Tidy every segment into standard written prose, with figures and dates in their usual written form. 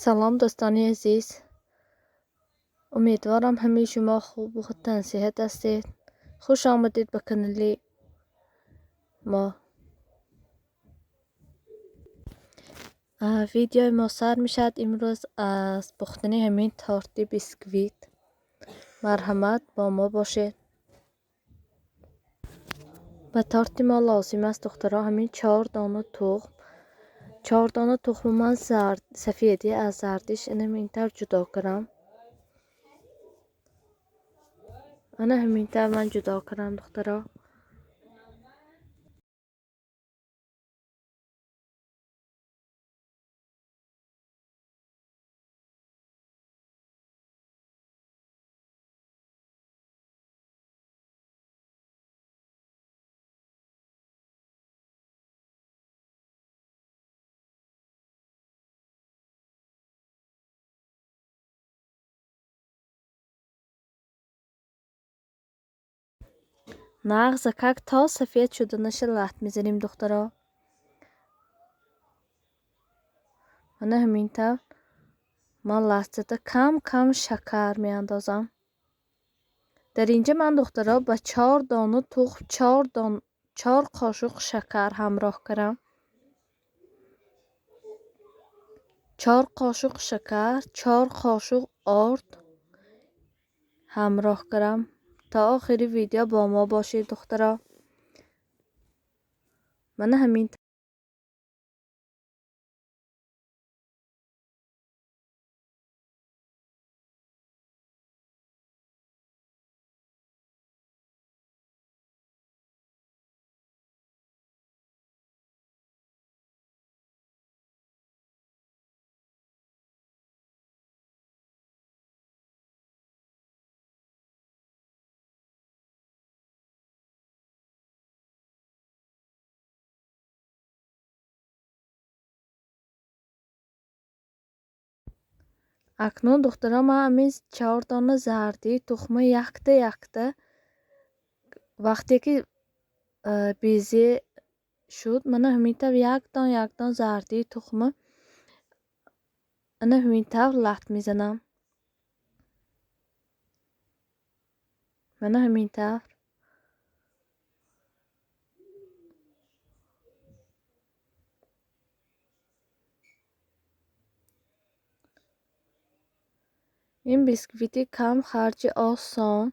Салом дӯстони азиз, умедворам ҳамаи шумо хубу тансиҳат ҳастед. Хуш омадед ба канали мо. Видеои мо сар мешавад имрӯз аз пухтани ҳамин торти бисквит. Марҳамат, бо мо бошед. Ба торти мо лозим аст, духтаро, ҳамин 4 дона тухм. 4 дона тухм ман сафедӣ аз зардиш ин тавр ҷудо кардам. Ана ҳамин тавр ман ҷудо кардам, духтаро. Нағзакак то сафед шуданаша лат мезанем, духтаро. Ана ҳамин тавр ман лат зада кам-кам шакар меандозам. Дар инҷа ман, духтаро, ба 4 дона тухм 4 қошуқ шакар ҳамроҳ кардам. 4 қошуқ шакар, 4 қошуқ орд ҳамроҳ кардам. То охири видео бо мо бошед, духтаро. Мана ҳамин. Акнун, духтаро, ман ҳамин 4 дона зарди тухма якта якта вақте ки безе шуд, мана ҳамин тавр якдон якдон зарди тухма ана ҳамин тавр лат мезанам. Мана ҳамин тавр. Ин бисквити кам харҷи осон.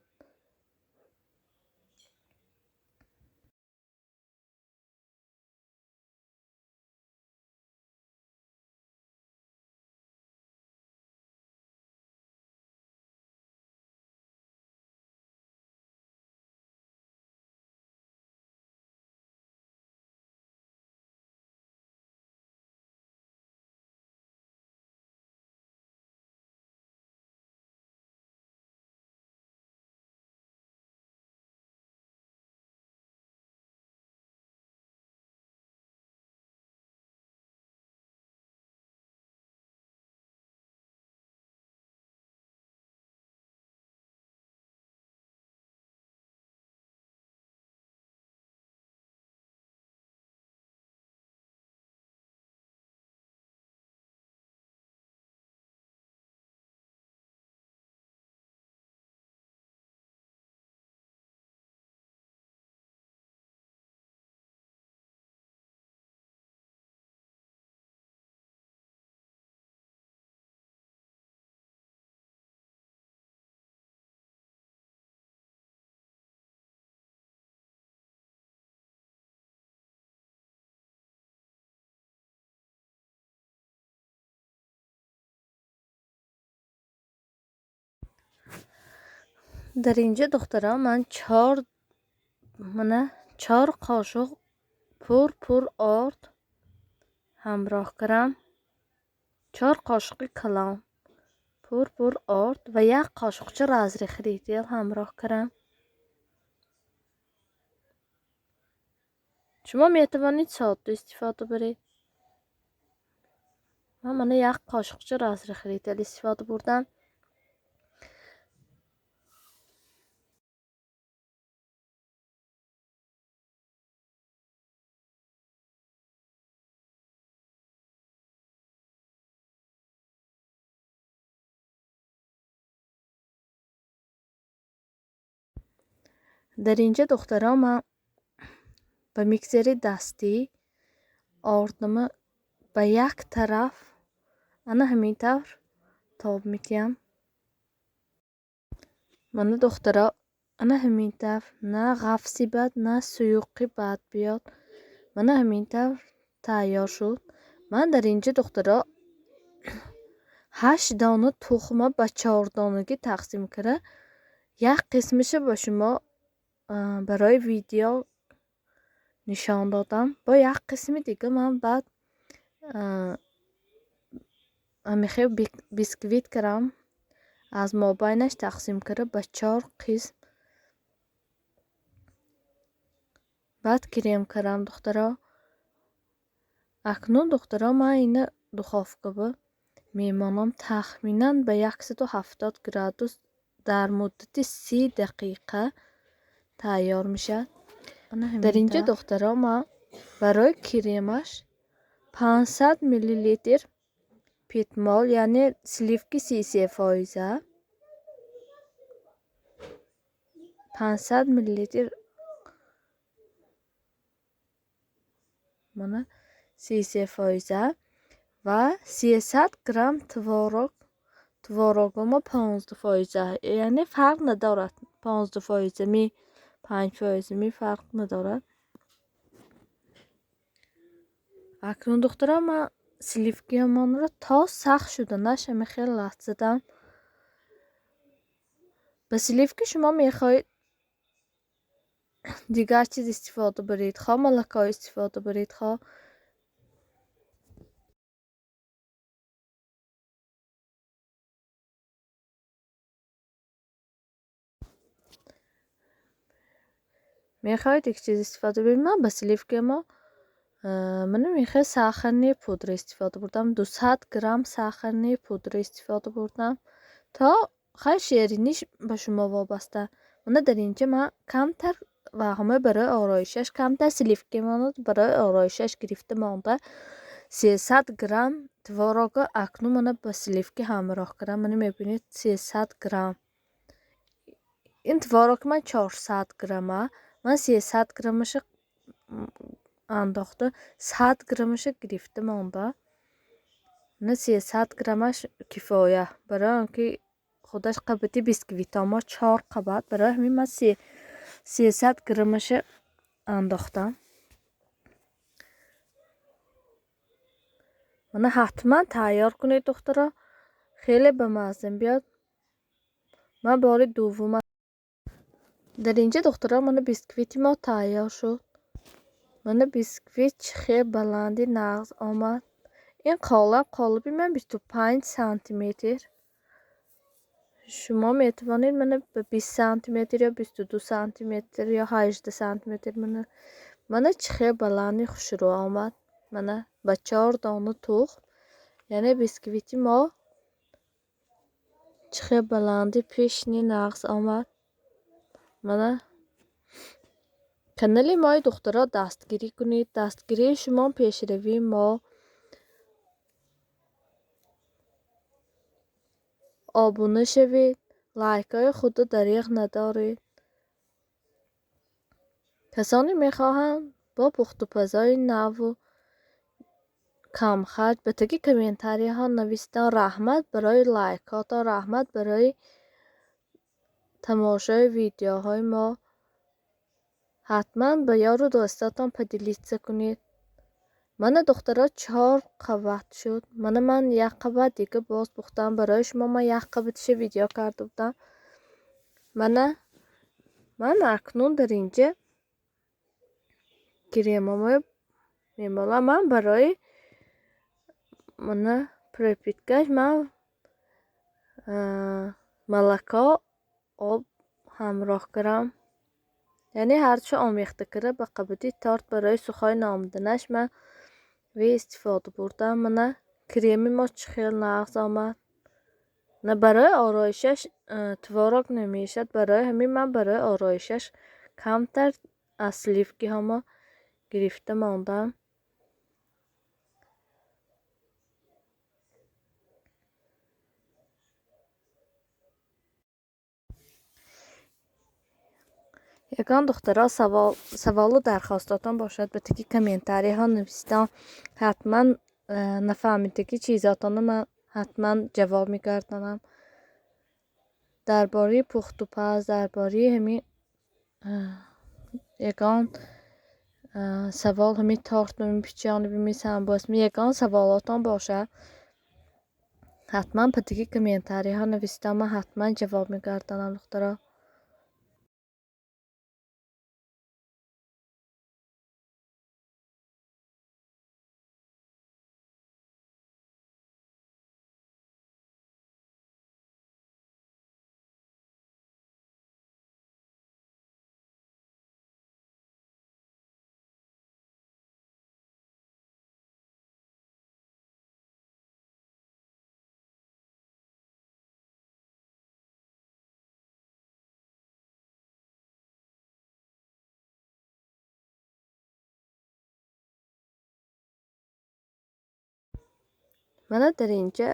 Дар инҷа, духтаро, ман 4 қошуқ пур орд ҳамроҳ кардам. 4 қошуқи калон пур орд ва 1 қошуқча разрыхлитель ҳамроҳ кардам. Шумо метавонед сода истифода баред. Ман мана 1 қошуқча разрыхлитель истифода бурдам. Дар инҷа духтаро ман ба миксери дастӣ ордама ба як тараф ана ҳамин тавр тоб медиҳам. Мана духтаро ана ҳамин тавр на ғафси бад, на суюқи бад биёд. Мана ҳамин тавр тайёр шуд. Ман дар инҷа духтаро 8 дона тухма ба 4 донагӣ тақсим карда, як қисмиша ба шумо барои видео нишон додам. Бо як қисми дига ман баъд ҳамихел бисквит кардам, аз мобайнаш тақсим карда ба 4 қисм. Баъд крем кардам духтаро. Акнун духтаро ман ина духовкаба мемонам тахминан ба 170 градус дар муддати 30 дақиқа тайёр мешавад. Дар инҷа духтаро ман барои кремаш 500 миллилитр петмол, яъне сливки 33%, 500 миллилитр мана 33% ва 300 грамм творог. Творогомо 15%, яъне фарқ надорад, 15% ми 5% ми фарқ надорад. Акнун духтаро ман сливкиамонро то сахт шуданаш ҳамин хел лат задам. Ба сливки шумо мехоҳед дигар чиз истифода баред, хоҳ молоко истифода баред, хоҳ мехоҳед як чиз истифода баред. Ман ба сливки мо мана мехоҳед сахарни пудра истифода бурдам, 200 грамм сахарни пудра истифода бурдам. То хай шириниш ба шумо вобаста. Мана дар инҷа ман камтар ва ҳама барои ороишаш камтар сливки монад, барои ороишаш гирифта монда 300 грамм творога акнун мана ба сливки ҳамроҳ кардам. Мана мебинед 300 грамм. Ин творог ман 400 грамма, ман 300 граммаша андохта, 100 граммаша гирифта монда. Мана 300 граммаш кифоя, барои он ки худаш қабати бисквитҳо мо 4 қабат, барои ҳамин ман 300 граммаша андохтам. Мана ҳатман тайёр кунед духтаро, хеле бамазза биёд. Ман бори дуввум дар инҷа духтаро мана бисквити мо тайёр шуд. Мана бисквит чӣ хел баланди нағз омад. Ин қолаб қолаби ман 25 сантиметр. Шумо метавонед мана ба 20 сантиметр ё 22 сантиметр ё 18 сантиметр. Мана чӣ хел баланди хушрӯ омад. Мана ба 4 дона тухм, яъне бисквити мо чӣ хел баланди пишни нағз омад. Мана канали мои духтаро дастгирӣ кунед. Дастгирии шумо пешравии мо. Обуна шавед, лайкҳои худро дареғ надоред. Касоне мехоҳанд бо пухтупазои наву камхарҷ ба таги комментарияҳо нависитон. Раҳмат барои лайкҳотон, раҳмат барои тамошои видеоҳои мо. Ҳатман ба ёру дӯстотон поделиться кунед. Мана духтаро 4 қабат шуд. Мана ман як қабат дига боз пухтам. Барои шумо ман як қабатиша видео карда будам. Мана ман акнун дар инҷа кремамои мемолам. Ман барои мана пропиткаш ман молоко об ҳамроҳ кардам. Яъне ҳарчо омехта карда ба қабати торт барои сухой номданаш ман ве истифода бурдам. Мана креми мо чӣ хел нағз омад. На барои ороишаш творог намешад, барои ҳамин ман барои ороишаш камтар аз сливкиҳомо гирифта мондам. Ягон духтаро саволу дархостотон бошад, ба таги комментарияҳо нависитон. Ҳатман нафаҳмидаги чизотонро ман ҳатман ҷавоб мегардонам. Дар бораи пухтупаз, дар бораи ҳамин ягон савол, ҳамин торт, ҳамин печенье, ҳамин самбос, ягон саволотон бошад, ҳатман ба таги комментарияҳо нависитон, ман ҳатман ҷавоб мегардонам духтаро. Мана дар инҷа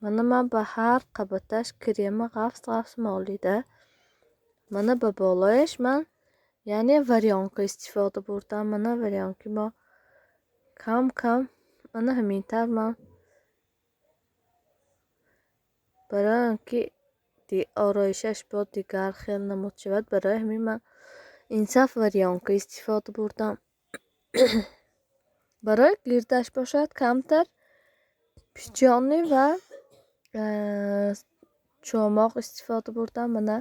мана ман ба ҳар қабаташ крема ғафс ғафс молида, мана ба болояш ман яъне варёнка истифода бурдам. Мана варёнки мо кам кам мана ҳамин тавр ман барои он ки ороишаш бо дигар хел намуд шавад, барои ҳамин ман инсаф варёнка истифода бурдам. Барои гирдаш бошад камтар печенье ва чӯмоқ истифода бурдам. Мана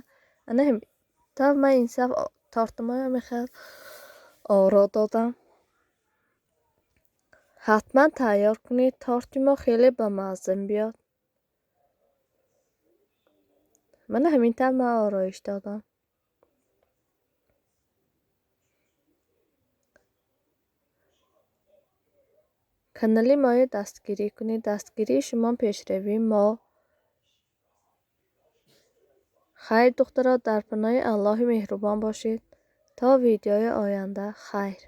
ана ҳамин тавр ман инсаф тортимоя мехел оро додам. Ҳатман тайёр кунед, торти мо хеле бамазза мебиёд. Мана ҳамин тавр ман ороиш додам. Канали моро дастгирӣ кунед. Дастгирии шумо пешравии мо. Хайр духтаро, дар паноҳи Аллоҳи меҳрубон бошед. То видеои оянда хайр.